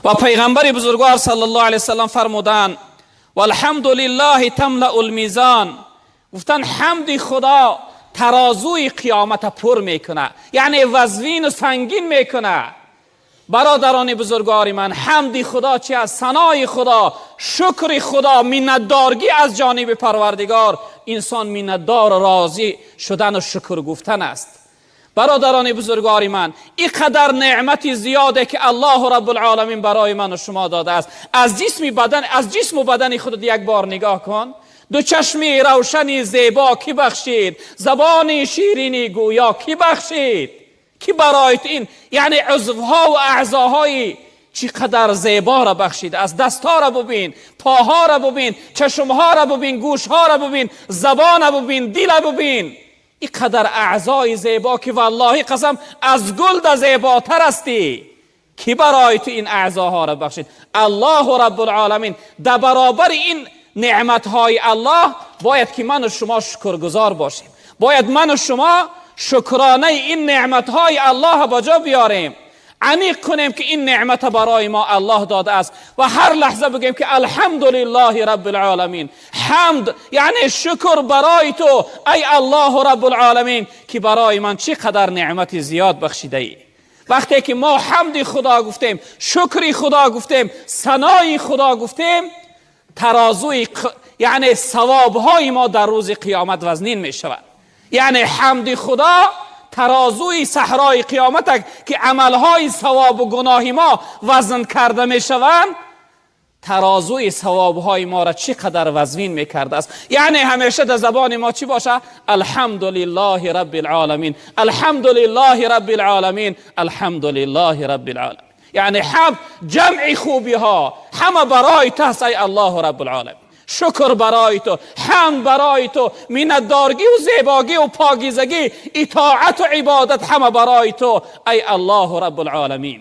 Ва пайғамбари бузургвор саллаллоҳу алайҳи васаллам фармуданд: والحمد لله تملأ الميزان. Гуфтан, ҳамди Худо тарозуи қиёмата пур мекунад, яъне вазвину сангин мекунад. Бародарони бузургвори ман, ҳамди Худо чи аст? Санои Худо, шукри Худо, миннатдоргӣ аз ҷониби Парвардигор. Инсон миннатдору розӣ шудану шукр гуфтан аст. Бародарони бузургвори ман, ин қадар неъмати зиёде ки Аллоҳу Раббулоламин барои ману шумо додааст, аз ҷисми бадан, аз ҷисму бадани худат як бор нигоҳ кун. Ду чашми равшани зебо кӣ бахшид? Забони ширини гӯё кӣ бахшид? Кӣ барои ту ин, яъне, узвҳо ва аъзоҳои чӣ қадар зеборо бахшид? Аз дастҳоро бубин, поҳоро бубин, чашмҳоро бубин, гӯшҳоро бубин, забона бубин, дила бубин. Ин қадар аъзои зебо, ки валлоҳи қасам, аз гул да зеботар ҳастӣ. Кӣ барои ту ин аъзоҳоро бахшид? Аллоҳу Раббулоламин. Дар баробари ин неъматҳои Аллоҳ бояд ки ману шумо шукргузор бошем. Бояд ману шумо шукронаи ин неъматҳои Аллоҳ ба ҷо биёрем, аниқ кунем, ки ин неъмата барои мо Аллоҳ додааст, ва ҳар лаҳза бигӯем, ки الحمد لله رب العالمين. Ҳамд, яъне шукр барои ту, ай Аллоҳу Раббулоламин, ки барои ман чӣ қадар неъмати зиёд бахшидаӣ. Вақте ки мо ҳамди Худо гуфтем, шукри Худо гуфтем, санои Худо гуфтем, тарозуи, яъне савобҳои мо дар рӯзи қиёмат вазнин мешавад. Яъне ҳамди Худо тарозуи саҳрои қиёмат, ки амалҳои савобу гуноҳи мо вазн карда мешаванд, тарозуи савобҳои моро чӣ қадар вазнин мекардааст. Яъне ҳамеша дар забони мо чӣ боша? الحمد لله رب العالمين، الحمد لله رب العالمين، الحمد لله رب العالمين. Яъне ҳамд, ҷамъи хубиҳо ҳама барои ту аст, ай Аллоҳу Раббулоламин. Шукр барои ту, ҳамд барои ту, миннатдоргиву зебогиву покизагӣ, итоату ибодат ҳама барои ту, ай Аллоҳу Раббулоламин.